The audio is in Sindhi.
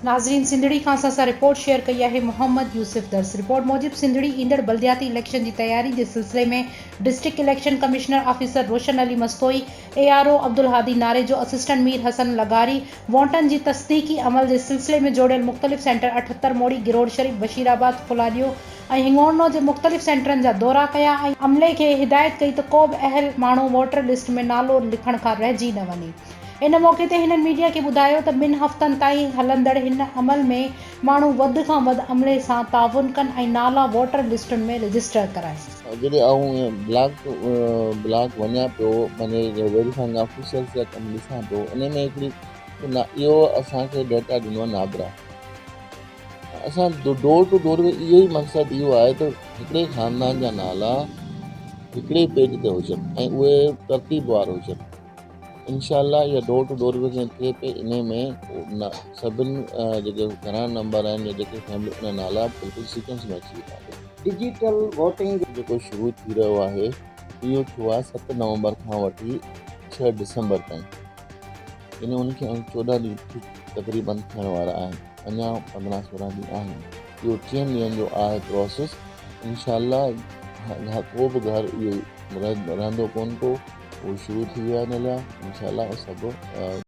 ناظرين سنڌڙي کان اسان سان رپورٽ شيئر ڪئي آهي محمد يوسف درس رپورٽ موجب سنڌڙي ايندڙ بلدياتي اليڪشن جي تياري جي سلسلي ۾ district election commissioner officer Roshan Ali Mastoi A R O Abdul Hadi Narejo assistant Mir Hassan لغاري وونٽن جي تصديقي عمل جي سلسلي ۾ جوڙيل مختلف سينٽر 78 موڙي گروڙ شريف بشير آباد ڦلاڏيو ۽ هڱورنو جي مختلف سينٽرن جا دورا ڪيا ۽ عملي کي هدايت ڪئي ته ڪو به اهل ماڻهو ووٽر لسٽ ۾ نالو لکڻ کان رهجي نه وڃي. ان موقعي تي هنن ميڊيا کي ٻڌايو ته ٻن هفتن تائين هلندڙ هن عمل ۾ ماڻهو وڌ کان وڌ عملي سان تعاون ڪن ۽ نالا ووٽر لسٽن ۾ رجسٽر ڪرائين. جڏهن آئون بلاڪ ٽو بلاڪ وڃان پيو پنهنجي ويريفائنگ آفيسرز جا ڪم ڏسان پيو ان ۾ هڪڙي اهو اسان کي ڊيٽا ڏنو آهي نادرا اسان ڊور ٽو ڊور ۾ اهو ئي مقصد اهو آهي ته هڪڙي خاندان جا نالا هڪڙي پيج تي هجن ۽ اهي ترتيب وار هجن انشاء الله اها ڊور ٽو ڊور به ٿئي پئي انهي ۾ سڀن جيڪي گهراڻا نمبر آهن يا جيڪي فيملي ان نالا بلڪل سيڪوئنس ۾ اچي ويندا. ڊجيٽل ووٽنگ جيڪو شروع ٿي رهيو آهي اهو ٿيو آهي 7 نومبر کان وٺي 6 ڊسمبر تائين يعني ان کي 14 ڏينهن تقريبن ٿيڻ وارا آهن اڃا 15 16 ڏينهن آهن اهو ٽيهن ڏينهن جو آهي پروسيس انشاء الله ڪو به گهر اهو رهندو ڪون ڪو اهو شروع ٿي ويو آهي ان لاء انشاء الله سڀ.